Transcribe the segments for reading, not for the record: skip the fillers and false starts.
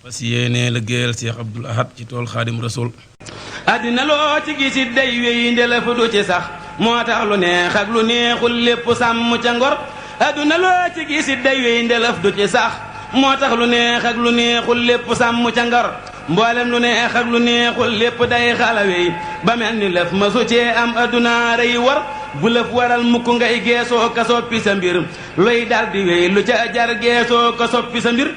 fas yéene liggéeyal Cheikh Abdoul Ahad ci tool Xaadim Rasul. àddina loo ci gisit day wéy ndelef du ci sax moo tax lu neex ak lu neexul lépp sàmm ca ngor. àdduna loo ci gisit day wéy ndelef du ci sax moo tax lu neex ak lu neexul lépp sàmm ca ngor. mboolem lu neex ak lu neexul lépp day xalawey ba mel ni lëf ma su cee am àdduna rey war. bu lëf waral mukk ngay geesoo ka soppi sa mbir luy dal di wéy lu ca jar geesoo ka soppi sa mbir.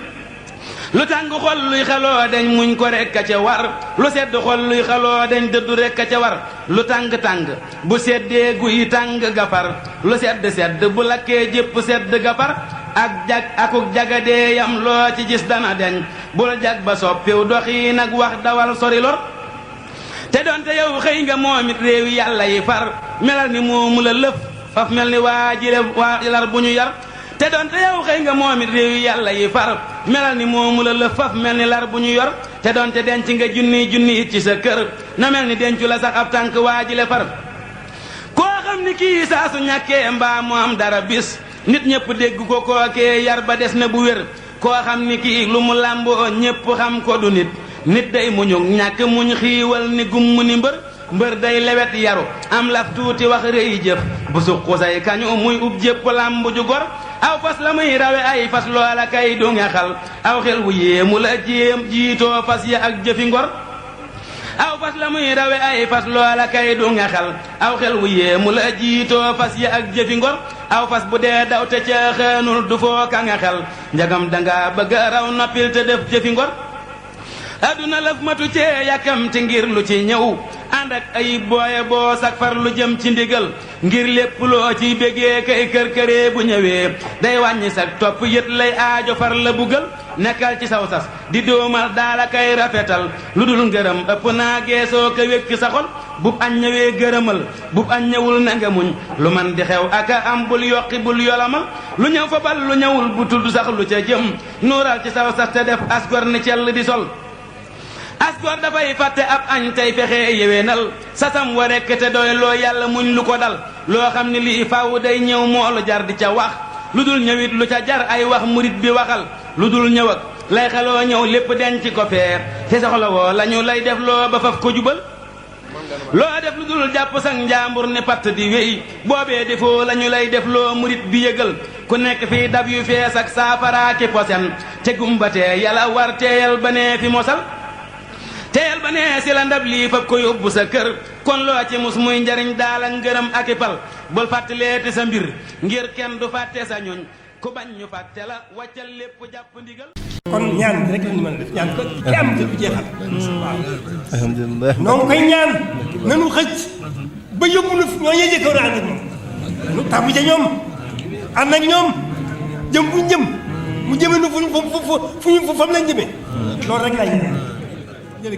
lu tàng xol luy xaloo dañ muñ ko rekk a ca war lu sedd xol luy xaloo dañ dëddu rekk a ca war. lu tàng-tàng bu seddee guy tàng gafar lu sedd bu lakkee jépp sedd gafar. ak jag akuk jagadee yam loo ci gis dana deñ bul jag ba soppiw doxi nag wax dawal sori lor. te doonte yow xëy nga moom it réewi yàlla yi far melal ni moomu la lëf faf mel ni waa lar bu ñu yar. te doonte yow xëy nga moom it réewi yàlla yi far melal ni moomu la lëf faf mel ni lar bu ñu yor. te doonte denc nga junni it ci sa kër na mel ni dencu la sax ab tànk waa jile far. koo xam ni kii saa su ñàkkee mbaa mu am dara bis nit ñëpp dégg ko kookee yar ba des na bu wér. koo xam ni kii lu mu làmboo ñëpp xam ko du nit nit day muñug ñàkk muñ xiiwal ni gumm ni mbër day lewet yaru am laf tuuti wax rëy jëf bu suqu say kañu muy ub jépp làmb ju gor. aw fas la muy rawe ay fas loola kay du nga xal aw xel wu yéemu la jéem jiitoo fas ya ak jëfi ngor. aw fas la muy rawe ay fas loola kay du nga xal aw xel wu yéemu la jiitoo fas ya ak jëfi ngor. aw fas bu dee daw te ca xeenul du foo ka nga xel njagam danga bëgg raw noppil te def jëfi ngor. àdduna lëf matu cee yàkkamti ngir lu ci ñëw ànd ak ay booye boo sak far lu jëm ci ndigal ngir lépp loo ci bégee kay kër-këree bu ñëwee day wàññi sak topp yët lay aajo far la buggal. nekkal ci saw sas di dóomal daala kay rafetal lu dul ngërëm ëpp naa geesoo ka wékki sa xol. bub añ ñëwee gërëmal bub añ ñëwul na nga muñ lu man di xew aka am bul yokki bul yolamal. lu ñëw fa bal lu ñëwul bu tudd sax lu ca jëm nuural ci saw sas te def asgor ni cell di sol. asgor dafay fàtte ab añ tey fexe yéwénal sasam wa rekk te doy loo yàlla muñ lu ko dal. loo xam ni lii faaw day ñëw moolu jar di ca wax lu dul ñëwit lu ca jar ay wax murit bi waxal. lu dul ñëw ak lay xeloo ñëw lépp denc ko feer te soxla woo lañu lay def loo ba faf ko jubal. loo def lu dul jàpp sax njaambur ne patt di wéy boobee defoo lañu lay def loo murit bi yëgal. ku nekk fii dab yu fees ak saafaraaki posen te gumbatee yàlla war teeyal ba nee fi mosal. teel ba nee si la ndab lii fab ko yóbbu sa kër kon loo ci mus muy njariñ daal ak ngërëm ak i pal. bul fàttaleeti sa mbir ngir kenn du fàtte sa ñoñ ku bañ ñu fàtte la wàccal lépp jàpp ndigal. kon ñaan rek lañu mën a def ñaan ko ki am te du jeexal. waaw alhamdulilah. noo ngi koy ñaan nanu xëcc ba yóbbu nu ñoo ñee jëkkoon a ànd ak ñoom nu tàbbi ca ñoom ànd ak ñoom jëm fu ñu jëm mu jëme nu fu ñu fam lañ jëmee loolu rek laay ñaan jërë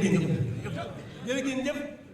ngeen jëf